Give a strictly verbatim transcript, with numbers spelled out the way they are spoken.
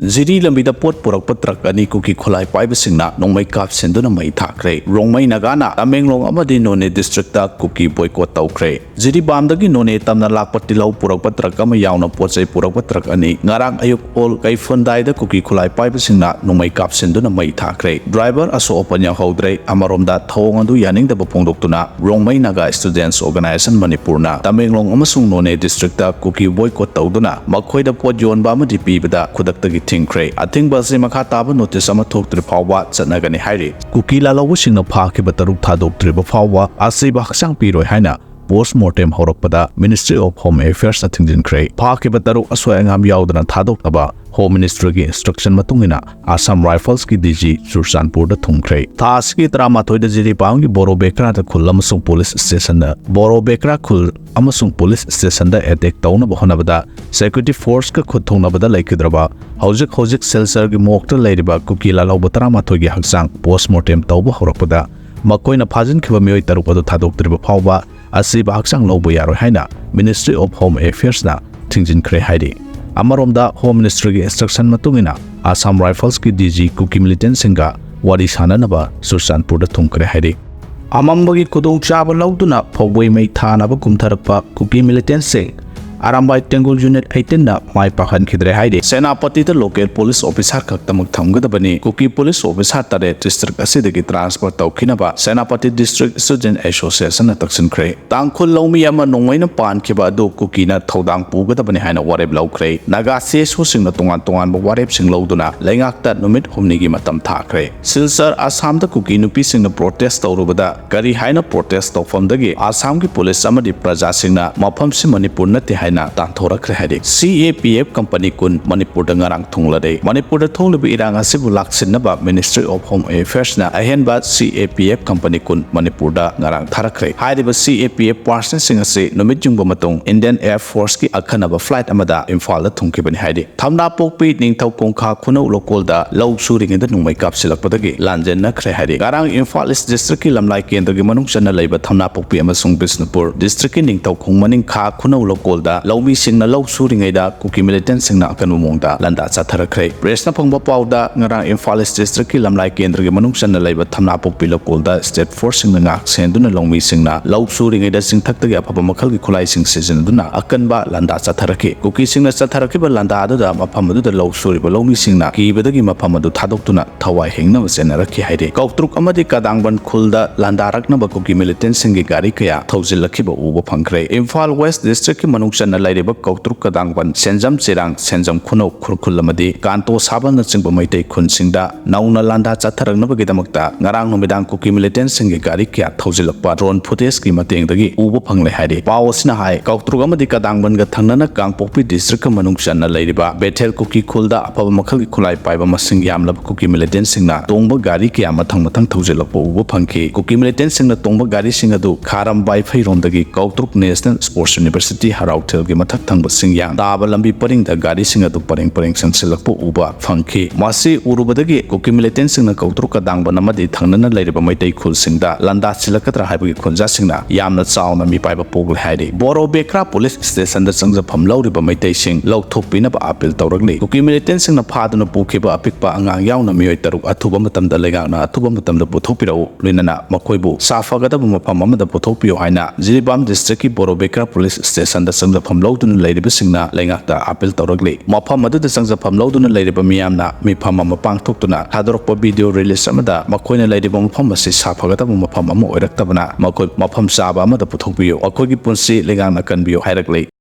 ꯖꯤꯔꯤ ꯂꯝꯕꯤꯗ ꯄꯣꯠ ꯄꯨꯔꯛꯄ ꯇ꯭ꯔꯛ ꯑꯅꯤ ꯀꯨꯀꯤ ꯈꯨꯠꯂꯥꯏ ꯄꯥꯏꯕꯁꯤꯡꯅ ꯅꯣꯡꯃꯩ ꯀꯥꯞꯁꯤꯟꯗꯨꯅ ꯃꯩ ꯊꯥꯈ꯭ꯔꯦ꯫ ꯔꯣꯡꯃꯩ ꯅꯥꯒꯥꯅ ꯇꯃꯦꯡꯂꯣꯡ ꯑꯃꯗꯤ ꯅꯣꯅꯦ ꯗꯤꯁꯇ꯭ꯔꯤꯛꯇ ꯀꯨꯀꯤ ꯕꯣꯏꯀꯣꯠ ꯇꯧꯈ꯭ꯔꯦ꯫ ꯖꯤꯔꯤꯕꯥꯝꯗꯒꯤ ꯅꯣꯅꯦ ꯇꯝꯅ ꯂꯥꯛꯄ ꯇꯤꯜꯍꯧ ꯄꯨꯔꯛꯄ ꯇ꯭ꯔꯛ ꯑꯃ ꯌꯥꯎꯅ ꯄꯣꯠ ꯆꯩ ꯄꯨꯔꯛꯄ ꯇ꯭ꯔꯛ ꯑꯅꯤ ꯉꯔꯥꯡ ꯑꯌꯨꯛ ꯑꯣꯜ ꯀꯩꯐꯣꯟꯗꯥꯏꯗ ꯀꯨꯀꯤ ꯈꯨꯠꯂꯥꯏ ꯄꯥꯏꯕꯁꯤꯡꯅ ꯅꯣꯡꯃꯩ ꯀꯥꯞꯁꯤꯟꯗꯨꯅ ꯃꯩ ꯊꯥꯈ꯭ꯔꯦ꯫ ꯗ꯭ꯔꯥꯏꯚꯔ ꯑꯁꯣꯛ ꯑꯄꯟ ꯌꯥꯎꯍꯧꯗ꯭ꯔꯦ꯫ ꯑꯃꯔꯣꯝꯗ, ꯊꯧꯑꯣꯡ ꯑꯗꯨ ꯌꯥꯅꯤꯡꯗꯕ ꯐꯣꯡꯗꯣꯛꯇꯨꯅ ꯔꯣꯡꯃꯩ ꯅꯥꯒꯥ ꯁ꯭ꯇꯨꯗꯦꯟꯠꯁ ꯑꯣꯔꯒꯅꯥꯏꯖꯦꯁꯟ ꯃꯅꯤꯄꯨꯔꯅ ꯇꯃꯦꯡꯂꯣꯡ ꯑꯃꯁꯨꯡ ꯅꯣꯅꯦ ꯗꯤꯁꯇ꯭ꯔꯤꯛꯇ ꯀꯨꯀꯤ ꯕꯣꯏꯀꯣꯠ ꯇꯧꯗꯨꯅ ꯃꯈꯣꯏꯗ ꯄꯣꯠ ꯌꯣꯟꯕ ꯑꯃꯗꯤ ꯄꯤꯕꯗ ꯈꯨꯗꯛꯇꯒꯤ ꯊꯤꯡꯈ꯭ꯔꯦ꯫ ꯑꯊꯤꯡꯕ ꯑꯁꯤ ꯃꯈꯥ ꯇꯥꯕ ꯅꯣꯇꯤꯁ ꯑꯃ ꯊꯣꯛꯇ꯭ꯔꯤ ꯐꯥꯎꯕ ꯆꯠꯅꯒꯅꯤ ꯍꯥꯏꯔꯤ꯫ ꯀꯨꯀꯤ ꯂꯥꯂꯧꯕꯁꯤꯡꯅ ꯐꯥꯈꯤꯕ ꯇꯔꯨꯛ ꯊꯥꯗꯣꯛꯇ꯭ꯔꯤꯕ ꯐꯥꯎꯕ ꯑꯁꯤꯕ ꯍꯛꯆꯥꯡ ꯄꯤꯔꯣꯏ ꯍꯥꯏꯅ ꯄꯣꯁ꯭ꯠꯃꯣꯔꯇꯦꯝ ꯍꯧꯔꯛꯄꯗ Ministry of Home Affairsꯅ ꯊꯤꯡꯖꯤꯟꯈ꯭ꯔꯦ꯫ ꯐꯥꯈꯤꯕ ꯇꯔꯨꯛ ꯑꯁꯣꯏ ꯑꯉꯥꯝ ꯌꯥꯎꯗꯅ ꯊꯥꯗꯣꯛꯅꯕ Home Ministryꯒꯤ instruction ꯃꯇꯨꯡ ꯏꯟꯅ Assam Riflesꯀꯤ DG ꯆꯨꯔꯆꯥꯟꯄꯨꯔꯗ ꯊꯨꯡꯈ꯭ꯔꯦ꯫ ꯊꯥ ꯑꯁꯤꯒꯤ ꯇꯔꯥꯃꯥꯊꯣꯏꯗ ꯖꯤꯔꯤꯕꯥꯝꯒꯤ ꯕꯣꯔꯣ ꯕꯦꯀ꯭ꯔꯥꯗ ꯈꯨꯜ ꯑꯃꯁꯨꯡ ꯄꯨꯂꯤꯁ ꯁ꯭ꯇꯦꯁꯟꯗ, ꯕꯣꯔꯣ ꯕꯦꯀ꯭ꯔꯥ ꯈꯨꯜ ꯑꯃꯁꯨꯡ ꯄꯨꯂꯤꯁ ꯁ꯭ꯇꯦꯁꯟꯗ ꯑꯦꯇꯦꯛ ꯇꯧꯅꯕ ꯍꯣꯠꯅꯕꯗ security forceꯀ ꯈꯨꯠ ꯊꯣꯛꯅꯕꯗ ꯂꯩꯈꯤꯗ꯭ꯔꯕ ꯍꯧꯖꯤꯛ ꯍꯧꯖꯤꯛ ꯁꯤꯜꯆꯔꯒꯤ ꯃꯣꯔꯒꯇ ꯂꯩꯔꯤꯕ ꯀꯨꯀꯤ ꯂꯥꯂꯧꯕ ꯇꯔꯥꯃꯥꯊꯣꯏꯒꯤ ꯍꯛꯆꯥꯡ ꯄꯣꯁ꯭ꯠꯃꯣꯔꯇꯦꯝ ꯇꯧꯕ ꯍꯧꯔꯛꯄꯗ ꯃꯈꯣꯏꯅ ꯐꯥꯖꯤꯟꯈꯤꯕ ꯃꯤꯑꯣꯏ ꯇꯔꯨꯛ ꯑꯗꯨ ꯊꯥꯗꯣꯛꯇ꯭ꯔꯤꯕ ꯐꯥꯎꯕ ꯑꯁꯤꯕ ꯍꯛꯆꯥꯡ ꯂꯧꯕ ꯌꯥꯔꯣꯏ ꯍꯥꯏꯅ Ministry of Home Affairsꯅ ꯊꯤꯡꯖꯤꯟꯈ꯭ꯔꯦ ꯍꯥꯏꯔꯤ꯫ ꯑꯃꯔꯣꯝꯗ, Home Ministryꯒꯤ instruction ꯃꯇꯨꯡ ꯏꯟꯅ Assam Riflesꯀꯤ DG ꯀꯨꯀꯤ militantꯁꯤꯡꯒ ꯋꯥꯔꯤ ꯁꯥꯅꯅꯕ ꯆꯨꯔꯆꯥꯟꯄꯨꯔꯗ ꯊꯨꯡꯈ꯭ꯔꯦ ꯍꯥꯏꯔꯤ꯫ ꯑꯃꯝꯕꯒꯤ ꯈꯨꯗꯣꯡꯆꯥꯕ ꯂꯧꯗꯨꯅ ꯐꯧꯕꯩ ꯃꯩ ꯊꯥꯅꯕ ꯀꯨꯝꯊꯔꯛꯄ ꯀꯨꯀꯤ militantꯁꯤꯡ ꯑꯔꯥꯝꯕꯥꯏ ꯇꯦꯡꯒꯨꯜ unit eighteenꯅ ꯃꯥꯏ ꯄꯥꯛꯍꯟꯈꯤꯗ꯭ꯔꯦ ꯍꯥꯏꯔꯤ꯫ ꯁꯦꯅꯥꯄꯇꯤꯗ local police officer ꯈꯛꯇꯃꯛ ꯊꯝꯒꯗꯕꯅꯤ꯫ ꯀꯨꯀꯤ police officer ꯇꯔꯦꯠ district ꯑꯁꯤꯗꯒꯤ transfer ꯇꯧꯈꯤꯅꯕ ꯁꯦꯅꯥꯄꯇꯤ District Student Associationꯅ ꯇꯛꯁꯤꯟꯈ꯭ꯔꯦ꯫ ꯇꯥꯡꯈꯨꯜ ꯂꯧꯃꯤ ꯑꯃ ꯅꯣꯡꯃꯩꯅ ꯄꯥꯟꯈꯤꯕ ꯑꯗꯨ ꯀꯨꯀꯤꯅ ꯊꯧꯗꯥꯡ ꯄꯨꯒꯗꯕꯅꯤ ꯍꯥꯏꯅ ꯋꯥꯔꯦꯞ ꯂꯧꯈ꯭ꯔꯦ꯫ ꯅꯥꯒꯥ CSOꯁꯤꯡꯅ ꯇꯣꯉꯥꯟ ꯇꯣꯉꯥꯟꯕ ꯋꯥꯔꯦꯞꯁꯤꯡ ꯂꯧꯗꯨꯅ ꯂꯩꯉꯥꯛꯇ ꯅꯨꯃꯤꯠ ꯍꯨꯝꯅꯤꯒꯤ ꯃꯇꯝ ꯊꯥꯈ꯭ꯔꯦ꯫ ꯁꯤꯜꯆꯔ, ꯑꯁꯥꯝꯗ ꯀꯨꯀꯤ ꯅꯨꯄꯤꯁꯤꯡꯅ protest ꯇꯧꯔꯨꯕꯗ ꯀꯔꯤ ꯍꯥꯏꯅ protest ꯇꯧꯐꯝꯗꯒꯤ ꯑꯁꯥꯝꯒꯤ ꯄꯨꯂꯤꯁ ꯑꯃꯗꯤ ꯄ꯭ꯔꯖꯥꯁꯤꯡꯅ ꯃꯐꯝꯁꯤ ꯃꯅꯤꯄꯨꯔ ꯅꯠꯇꯦ ꯍꯥꯏꯅ ꯇꯥꯟꯊꯣꯔꯛꯈ꯭ꯔꯦ ꯍꯥꯏꯔꯤ꯫ CAPF company ꯀꯨꯟ ꯃꯅꯤꯄꯨꯔꯗ ꯉꯔꯥꯡ ꯊꯨꯡꯂꯔꯦ꯫ ꯃꯅꯤꯄꯨꯔꯗ ꯊꯣꯛꯂꯤꯕ ꯏꯔꯥꯡ ꯑꯁꯤꯕꯨ ꯂꯥꯛꯁꯤꯟꯅꯕ Ministry of Home Affairsꯅ ꯑꯍꯦꯟꯕ CAPF company ꯀꯨꯟ ꯃꯅꯤꯄꯨꯔꯗ ꯉꯔꯥꯡ ꯊꯥꯔꯛꯈ꯭ꯔꯦ꯫ ꯍꯥꯏꯔꯤꯕ CAPF personnelꯁꯤꯡ ꯑꯁꯤ ꯅꯨꯃꯤꯠ ꯌꯨꯡꯕ ꯃꯇꯨꯡ Indian Air Forceꯀꯤ ꯑꯈꯟꯅꯕ flight ꯑꯃꯗ ꯏꯝꯐꯥꯜꯗ ꯊꯨꯡꯈꯤꯕꯅꯤ ꯍꯥꯏꯔꯤ꯫ ꯊꯝꯅꯥꯄꯣꯛꯄꯤ ꯅꯤꯡꯊꯧ ꯀꯣꯡꯈꯥ ꯈꯨꯅꯧ ꯂꯣꯀꯣꯜꯗ ꯂꯧ ꯁꯨꯔꯤꯉꯩꯗ ꯅꯣꯡꯃꯩ ꯀꯥꯞꯁꯤꯜꯂꯛꯄꯗꯒꯤ ꯂꯥꯟꯖꯦꯟꯅꯈ꯭ꯔꯦ ꯍꯥꯏꯔꯤ꯫ ꯉꯔꯥꯡ ꯏꯝꯐꯥꯜ East Districtꯀꯤ ꯂꯝꯂꯥꯏ ꯀꯦꯟꯗ꯭ꯔꯒꯤ ꯃꯅꯨꯡ ꯆꯟꯅ ꯂꯩꯕ ꯊꯝꯅꯥꯄꯣꯛꯄꯤ ꯑꯃꯁꯨꯡ ꯕꯤꯁꯅꯨꯄꯨꯔ Districtꯀꯤ ꯅꯤꯡꯊꯧꯈꯣꯡ ꯃꯅꯤꯡꯈꯥ ꯈꯨꯅꯧ ꯂꯣꯀꯣꯜꯗ ꯂꯧꯃꯤꯁꯤꯡꯅ ꯂꯧ ꯁꯨꯔꯤꯉꯩꯗ ꯀꯨꯀꯤ ꯃꯤꯂꯤꯇꯦꯟꯁꯤꯡꯅ ꯑꯀꯟꯕ ꯃꯑꯣꯡꯗ ꯂꯥꯟꯗꯥ ꯆꯠꯊꯔꯛꯈ꯭ꯔꯦ꯫ ꯄ꯭ꯔꯦꯁꯅ ꯐꯪꯕ ꯄꯥꯎꯗ, ꯉꯔꯥꯡ ꯏꯝꯐꯥꯜ ꯏꯁ ꯗꯤꯁꯇ꯭ꯔꯤꯛꯀꯤ ꯂꯝꯂꯥꯏ ꯀꯦꯟꯗ꯭ꯔꯒꯤ ꯃꯅꯨꯡ ꯆꯟꯅ ꯂꯩꯕ ꯊꯝꯅꯥꯄꯣꯛꯄꯤ ꯂꯧꯀꯣꯜꯗ ꯁ꯭ꯇꯦꯠ ꯐꯣꯔꯁꯁꯤꯡꯅ ꯉꯥꯛ ꯁꯦꯟꯗꯨꯅ ꯂꯧꯃꯤꯁꯤꯡꯅ ꯂꯧ ꯁꯨꯔꯤꯉꯩꯗ ꯆꯤꯡꯊꯛꯇꯒꯤ ꯑꯐꯕ ꯃꯈꯜꯒꯤ ꯈꯨꯠꯂꯥꯏꯁꯤꯡ ꯁꯤꯖꯤꯟꯅꯗꯨꯅ ꯑꯀꯟꯕ ꯂꯥꯟꯗꯥ ꯆꯠꯊꯔꯛꯈꯤ꯫ ꯀꯨꯀꯤꯁꯤꯡꯅ ꯆꯠꯊꯔꯛꯈꯤꯕ ꯂꯥꯟꯗꯥ ꯑꯗꯨꯗ ꯃꯐꯝ ꯑꯗꯨꯗ ꯂꯧ ꯁꯨꯔꯤꯕ ꯂꯧꯃꯤꯁꯤꯡꯅ ꯀꯤꯕꯗꯒꯤ ꯃꯐꯝ ꯑꯗꯨ ꯊꯥꯗꯣꯛꯇꯨꯅ ꯊꯋꯥꯏ ꯍꯤꯡꯅꯕ ꯆꯦꯟꯅꯔꯛꯈꯤ ꯍꯥꯏꯔꯤ꯫ ꯀꯧꯇ꯭ꯔꯨꯛ ꯑꯃꯗꯤ ꯀꯗꯥꯡꯕꯟ ꯈꯨꯜꯗ ꯂꯥꯟꯗꯥꯔꯛꯅꯕ ꯀꯨꯀꯤ ꯃꯤꯂꯤꯇꯦꯟꯁꯤꯡꯒꯤ ꯒꯥꯔꯤ ꯀꯌꯥ ꯊꯧꯖꯤꯜꯂꯛꯈꯤꯕ ꯎꯕ ꯐꯪꯈ꯭ꯔꯦ꯫ ꯏꯝꯐꯥꯜ ꯋꯦꯁ ꯗꯤꯁꯇ꯭ꯔꯤꯛꯀꯤ ꯃꯅꯨꯡ ꯆꯟꯅ ꯂꯩꯔꯤꯕ ꯀꯧꯇ꯭ꯔꯨꯛ, ꯀꯗꯥꯡꯕꯟ, ꯁꯦꯟꯖꯝ ꯆꯦꯔꯥꯡ, ꯁꯦꯟꯖꯝ ꯈꯨꯅꯧ, ꯈꯨꯔꯈꯨꯜ ꯑꯃꯗꯤ ꯀꯥꯟꯇꯣ ꯁꯥꯕꯜꯅꯆꯤꯡꯕ ꯃꯩꯇꯩ ꯈꯨꯟꯁꯤꯡꯗ ꯅꯧꯅ ꯂꯥꯟꯗꯥ ꯆꯠꯊꯔꯛꯅꯕꯒꯤꯗꯃꯛꯇ ꯉꯔꯥꯡ ꯅꯨꯃꯤꯗꯥꯡ ꯀꯨꯀꯤ ꯃꯤꯂꯤꯇꯦꯟꯁꯤꯡꯒꯤ ꯒꯥꯔꯤ ꯀꯌꯥ ꯊꯧꯖꯤꯜꯂꯛꯄ ꯗ꯭ꯔꯣꯟ ꯐꯨꯇꯦꯖꯀꯤ ꯃꯇꯦꯡꯗꯒꯤ ꯎꯕ ꯐꯪꯂꯦ ꯍꯥꯏꯔꯤ꯫ ꯄꯥꯎ ꯑꯁꯤꯅ ꯍꯥꯏ, ꯀꯧꯇ꯭ꯔꯨꯛ ꯑꯃꯗꯤ ꯀꯗꯥꯡꯕꯟꯒ ꯊꯪꯅꯅ ꯀꯥꯡꯄꯣꯛꯄꯤ ꯗꯤꯁꯇ꯭ꯔꯤꯛꯀ ꯃꯅꯨꯡ ꯆꯟꯅ ꯂꯩꯔꯤꯕ ꯕꯦꯊꯦꯜ ꯀꯨꯀꯤ ꯈꯨꯜꯗ ꯑꯐꯕ ꯃꯈꯜꯒꯤ ꯈꯨꯠꯂꯥꯏ ꯄꯥꯏꯕ ꯃꯁꯤꯡ ꯌꯥꯝꯂꯕ ꯀꯨꯀꯤ ꯃꯤꯂꯤꯇꯦꯟꯁꯤꯡꯅ ꯇꯣꯡꯕ ꯒꯥꯔꯤ ꯀꯌꯥ ꯃꯊꯪ ꯃꯊꯪ ꯊꯧꯖꯤꯜꯂꯛꯄ ꯎꯕ ꯐꯪꯈꯤ꯫ ꯀꯨꯀꯤ ꯃꯤꯂꯤꯇꯦꯟꯁꯤꯡꯅ ꯇꯣꯡꯕ ꯒꯥꯔꯤꯁꯤꯡ ꯑꯗꯨ ꯈꯥꯔꯝ ꯋꯥꯏꯐꯩꯔꯣꯝꯗꯒꯤ ꯀꯧꯇ꯭ꯔꯨꯛ ꯅꯦꯁꯅꯦꯜ ꯁ꯭ꯄꯣꯔꯠꯁ ꯌꯨꯅꯤꯚꯔꯁꯤꯇꯤ ꯍꯔꯥꯎꯊꯦꯜꯒꯤ ꯃꯊꯛ ꯊꯪꯕ ꯁꯤꯡꯌꯥꯡ ꯇꯥꯕ ꯂꯝꯕꯤ ꯄꯔꯤꯡꯗ ꯒꯥꯔꯤꯁꯤꯡ ꯑꯗꯨ ꯄꯔꯦꯡ ꯄꯔꯦꯡ ꯆꯪꯁꯤꯜꯂꯛꯄ ꯎꯕ ꯐꯪꯈꯤ꯫ ꯃꯁꯤ ꯎꯔꯨꯕꯗꯒꯤ ꯀꯨꯀꯤ ꯃꯤꯂꯤꯇꯦꯟꯁꯤꯡꯅ ꯀꯧꯇ꯭ꯔꯨꯛ, ꯀꯗꯥꯡꯕꯟ ꯑꯃꯗꯤ ꯊꯪꯅꯅ ꯂꯩꯔꯤꯕ ꯃꯩꯇꯩ ꯈꯨꯜꯁꯤꯡꯗ ꯂꯥꯟꯗꯥ ꯁꯤꯜꯂꯛꯀꯗ꯭ꯔꯥ ꯍꯥꯏꯕꯒꯤ ꯈꯣꯟꯖꯥꯁꯤꯡꯅ ꯌꯥꯝꯅ ꯆꯥꯎꯅ ꯃꯤꯄꯥꯏꯕ ꯄꯣꯛꯂꯦ ꯍꯥꯏꯔꯤ꯫ ꯕꯣꯔꯣ ꯕꯦꯀ꯭ꯔꯥ ꯄꯨꯂꯤꯁ ꯁ꯭ꯇꯦꯁꯟꯗ ꯆꯪꯖꯐꯝ ꯂꯧꯔꯤꯕ ꯃꯩꯇꯩꯁꯤꯡ ꯂꯧꯊꯣꯛꯄꯤꯅꯕ ꯑꯥꯄꯤꯜ ꯇꯧꯔꯛꯂꯤ꯫ ꯀꯨꯀꯤ ꯃꯤꯂꯤꯇꯦꯟꯁꯤꯡꯅ ꯐꯥꯗꯨꯅ ꯄꯨꯈꯤꯕ ꯑꯄꯤꯛꯄ ꯑꯉꯥꯡ ꯌꯥꯎꯅ ꯃꯤꯑꯣꯏ ꯇꯔꯨꯛ ꯑꯊꯨꯕ ꯃꯇꯝꯗ ꯂꯩꯉꯥꯛꯅ ꯑꯊꯨꯕ ꯃꯇꯝꯗ ꯄꯨꯊꯣꯛꯄꯤꯔꯛꯎ, ꯂꯣꯏꯅꯅ ꯃꯈꯣꯏꯕꯨ ꯁꯥꯐꯒꯗꯕ ꯃꯐꯝ ꯑꯃꯗ ꯄꯨꯊꯣꯛꯄꯤꯌꯨ ꯍꯥꯏꯅ ꯖꯤꯔꯤꯕꯥꯝ ꯗꯤꯁꯇ꯭ꯔꯤꯛꯀꯤ ꯕꯣꯔꯣ ꯕꯦꯀ꯭ꯔꯥ ꯄꯨꯂꯤꯁ ꯁ꯭ꯇꯦꯁꯟꯗ ꯆꯪꯖꯐꯝ ꯂꯧꯗꯨꯅ ꯂꯩꯔꯤꯕꯁꯤꯡꯅ ꯂꯩꯉꯥꯛꯇ ꯑꯥꯄꯤꯜ ꯇꯧꯔꯛꯂꯤ꯫ ꯃꯐꯝ ꯑꯗꯨꯗ ꯆꯪꯖꯐꯝ ꯂꯧꯗꯨꯅ ꯂꯩꯔꯤꯕ ꯃꯤꯌꯥꯝꯅ ꯃꯤꯐꯝ ꯑꯃ ꯄꯥꯡꯊꯣꯛꯇꯨꯅ ꯊꯥꯗꯣꯔꯛꯄ ꯚꯤꯗꯤꯑꯣ ꯔꯤꯂꯤꯁ ꯑꯃꯗ ꯃꯈꯣꯏꯅ ꯂꯩꯔꯤꯕ ꯃꯐꯝ ꯑꯁꯤ ꯁꯥꯐꯒꯗꯕ ꯃꯐꯝ ꯑꯃ ꯑꯣꯏꯔꯛꯇꯕꯅ ꯃꯈꯣꯏ ꯃꯐꯝ ꯆꯥꯕ ꯑꯃꯗ ꯄꯨꯊꯣꯛꯄꯤꯌꯨ, ꯑꯩꯈꯣꯏꯒꯤ ꯄꯨꯟꯁꯤ ꯂꯩꯉꯥꯛꯅ ꯀꯟꯕꯤꯌꯨ ꯍꯥꯏꯔꯛꯂꯤ꯫